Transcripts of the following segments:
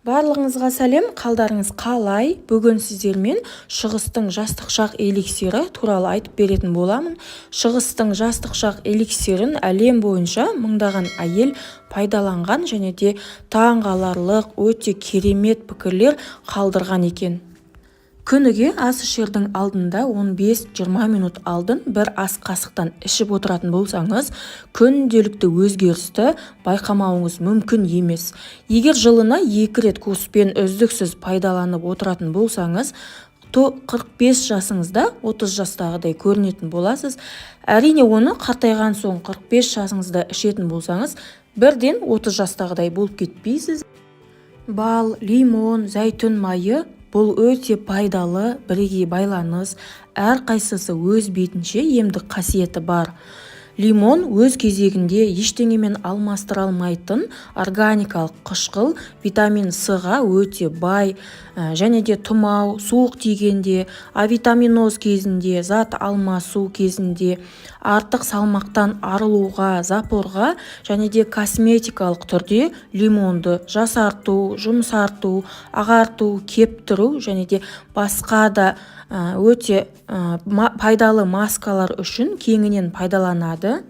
Барлығыңызға сәлем! Қалдарыңыз қалай? Бүгін сіздермен Шығыстың жастық шақ эликсирі туралы айтып беретін боламын. Шығыстың жастық шақ эликсирін әлем бойынша мыңдаған әйел пайдаланған және де таңғаларлық, өте керемет пікірлер қалдырған екен. Күніге ас ішердің алдында 15-20 минут алдын бір ас қасықтан ішіп отыратын болсаңыз, күнделікті өзгерісті байқамауыңыз мүмкін емес. Егер жылына екі рет курспен үздіксіз пайдаланып отыратын болсаңыз, то 45 жасыңызда 30 жастағыдай көрінетін боласыз. Әрине, оны қартайған соң 45 жасыңызда ішетін болсаңыз, бірден 30 жастағыдай болып кетпейсіз. Бал, лимон, зәйтүн майы – бұл өте пайдалы бірегей байланыс. Әрқайсысы өз бетінше емдік қасиеті бар. Лимон өз кезегінде ештеңемен алмастыра алмайтын органикалық қышқыл, витамин С-ға өте бай және де тұмау, суық тигенде, авитаминоз кезінде, зат алмасу кезінде, артық салмақтан арылуға, запорға және де косметикалық түрде лимонды жасарту, жұмсарту, ағарту, кептіру және де басқа да өте пайдалы маскалар үшін кеңінен пайдаланады.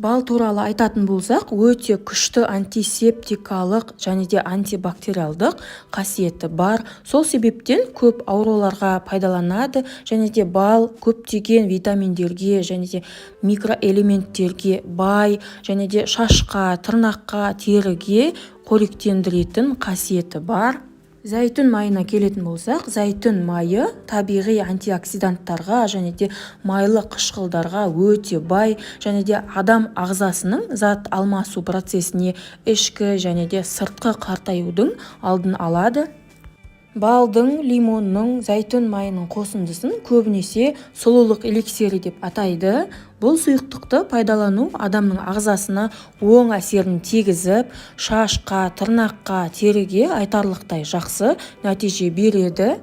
Бал туралы айтатын болсақ, өте күшті антисептикалық және де антибактериалдық қасиеті бар. Сол себептен көп ауруларға пайдаланады. Және де бал көптеген витаминдерге және де микроэлементтерге бай және де шашқа, тырнаққа, теріге қоректендіретін қасиеті бар. Зәйтүн майына келетін болсақ, зәйтүн майы табиғи антиоксиданттарға және де майлы қышқылдарға өте бай және де адам ағзасының зат алмасу процесіне, ішкі және де сыртқы қартаюдың алдын алады. Балдың, лимонның, зәйтүн майының қосындысын көбінесе сұлулық эликсирі деп атайды. Бұл сұйықтықты пайдалану адамның ағзасына оң әсерін тигізіп, шашқа, тырнаққа, теріге айтарлықтай жақсы нәтиже береді.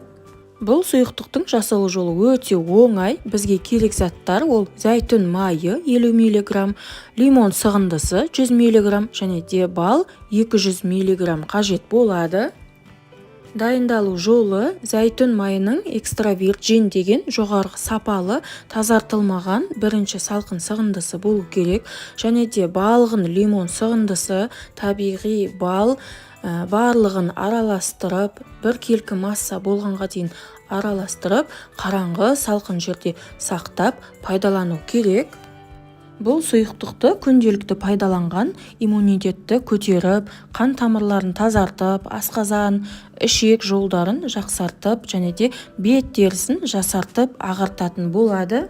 Бұл сұйықтықтың жасалу жолы өте оңай. Бізге керек заттар: ол зәйтүн майы 50 мг, лимон сығындысы 100 мг және де бал 200 мг қажет болады. Дайындалу жолы: зәйтүн майының экстра вирджин деген жоғарғы сапалы, тазартылмаған бірінші салқын сығындысы болу керек және де балғын лимон сығындысы, табиғи бал, барлығын араластырып, біркелкі масса болғанға дейін араластырып, қараңғы, салқын жерде сақтап пайдалану керек. Бұл сұйықтықты күнделікті пайдаланған иммунитетті көтеріп, қан тамырларын тазартып, асқазан, ішек жолдарын жақсартып және де бет терісін жасартып, ағартатын болады.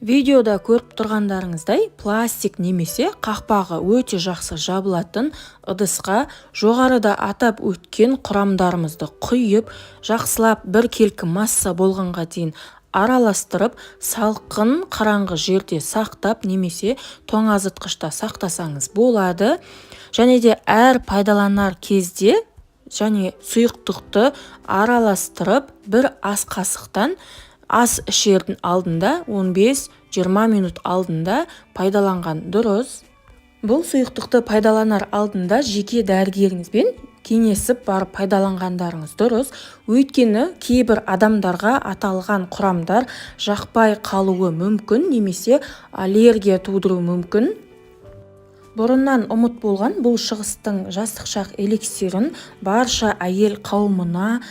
Видеода көріп тұрғандарыңыздай, пластик немесе қақпағы өте жақсы жабылатын ыдысқа жоғарыда атап өткен құрамдарымызды құйып, жақсылап біркелкі масса болғанға дейін араластырып, салқын, қараңғы жерде сақтап немесе тоңазытқышта сақтасаңыз болады. Және де әр пайдаланар кезде және сұйықтықты араластырып, бір ас қасықтан ас ішердің алдында 15-20 минут алдында пайдаланған дұрыс. Бұл сұйықтықты пайдаланар алдында жеке дәрігеріңізбен кеңесіп барып пайдаланғандарыңыз дұрыс, өйткені кейбір адамдарға аталған құрамдар жақпай қалуы мүмкін немесе аллергия тудыруы мүмкін. Бұрыннан ұмыт болған бұл Шығыстың жастық шақ эликсирін барша әйел қауымына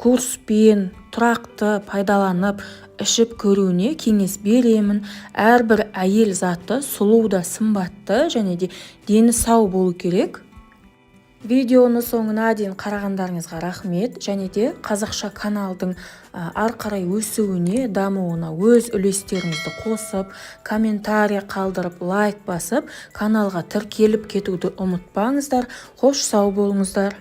курспен тұрақты пайдаланып, ішіп көруіне кеңес беремін. Әрбір әйел заты сұлу да сымбатты және де дені сау болу керек. Видеоны соңына дейін қарағандарыңызға рахмет және де қазақша каналдың ары қарай өсуіне, дамуына өз үлестеріңізді қосып, комментарий қалдырып, лайк басып, каналға тіркеліп кетуді ұмытпаңыздар. Қош, сау болыңыздар!